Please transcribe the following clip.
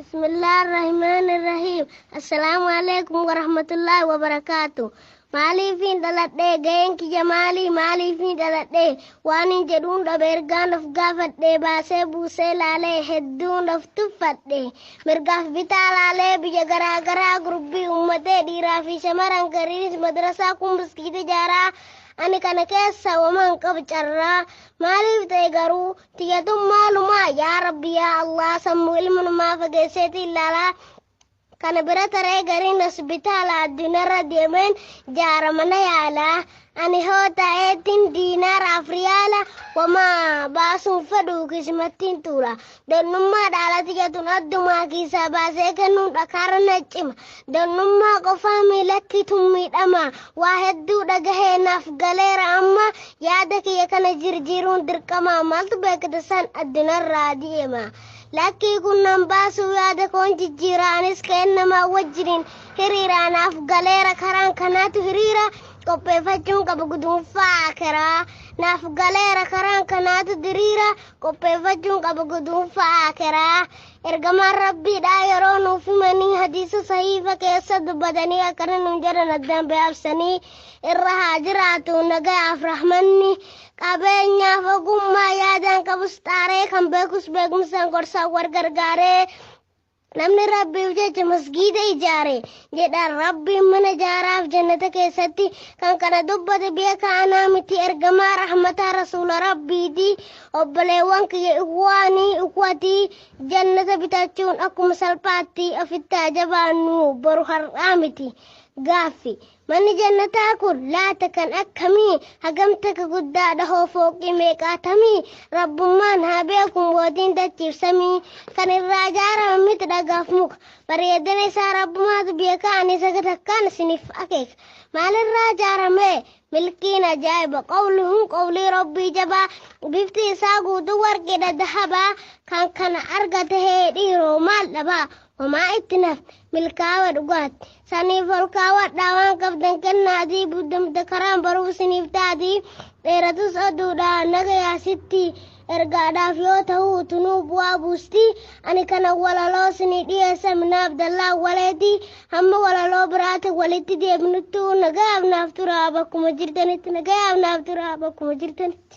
Bismillah ar-Rahmaan ar-Rahiim. Assalaamu alaikum warahmatullahi wabarakaatu. Maaliifin dhaladhee ga'een kiyya maalii maaliifin dhaladhee waan hin jedhuun dhabe ergaan of gaafadhee baasee buusee laalee hedduun of tuffadhe mirgaaf bitaa laalee biyya garaa garaa gurbii uummatee dhiiraa fi shamaran gariinis madrasaa kun miskiita ijaaraa ani kana keessa waman qabu carraa maaliif ta'e garuu tiyyatun maalumaa yaa rabbi yaa allah sammuu ilma namaa fageesseetii ilaalaa kana bira taree gariin hospitaala addunyaarra deemeen jaara mana yaalaa ani hoo ta'eetiin diinaaraaf riyaala wamaa baasuun fedhu kismattiin tuula donnummaa dhaala tiyyatun addumaa kiisaa baasee kennuun dhakaarra na cima donnummaa qofaa miilatti tummiidhama waa hedduu dhagahee naaf galeera amma yaada kiyya kana jirjiiruun dirqama maaltu beekata san addunyaarraa deema. Lakkii kun nan baasuu yaada koon jijjiiraanis kennamaa wajjiniin hiriiraa naaf galeera karaan kanaatu hiriira qopheeffachuun qaba guduunfaa karaa naaf galeera karaan kanaatu diriira qopheeffachuun qaba guduunfaa karaa ergamaan rabbiidha yeroo nuuf himanii hadiisa sahiifa keessa dubbatanii akkana nuun jedhan addaan beeksisanii irra haa jiraatu nagayaaf rahmanni qabeenyaaf ogummaa yaadaan qabus xaaree kan beekus beekumsaan gorsaan war gargaaree namni rabbiif jecha masgiida ijaare jedhan rabbiin mana ijaaraaf jannata keessatti kan kana dubbate beeka anaa miti ergamaa rahmataa rasuula rabbiiti obboleewwan kiyya ikwaanii ikwatii jannata bitachuun akkuma salphaatti ofitti ajabaannu boru har'aa miti gaaffi manni jannataa kun laata kan akkamii hagam takka guddaa dhahoo fooqii meeqaatamii rabbummaan haa beeku mootiin dachiifsamii kan irraa ijaarame miti dhagaaf muka bareedina isaa rabbumaatu beeka ani isa takkaan isiniif akeeka maalirraa ijaarame milkiin ajaa'iba qawluhum qawlii rabbii jabaa bifti isaa guutuu warqiidha dahabaa kan kana argate hee dhiiroo maal dhabaa homaa itti naf milkaawa dhugaatti saniif ol kaawwadhaa waan qabdan kennaatii buddamte karaan baruuf isiniif taatii dheeratus oduudha nagayaasitti ergaadhaaf yoo ta'u tunuu bu'aa buusti ani kana walaloo isinii dhiyeessa mina abdallaa waleeti hamma walaloo biraati walitti deebinuttu nagayaaf naaf turaa bakkuma jirtanitti nagayaaf naaf turaa bakkuma jirtanitti.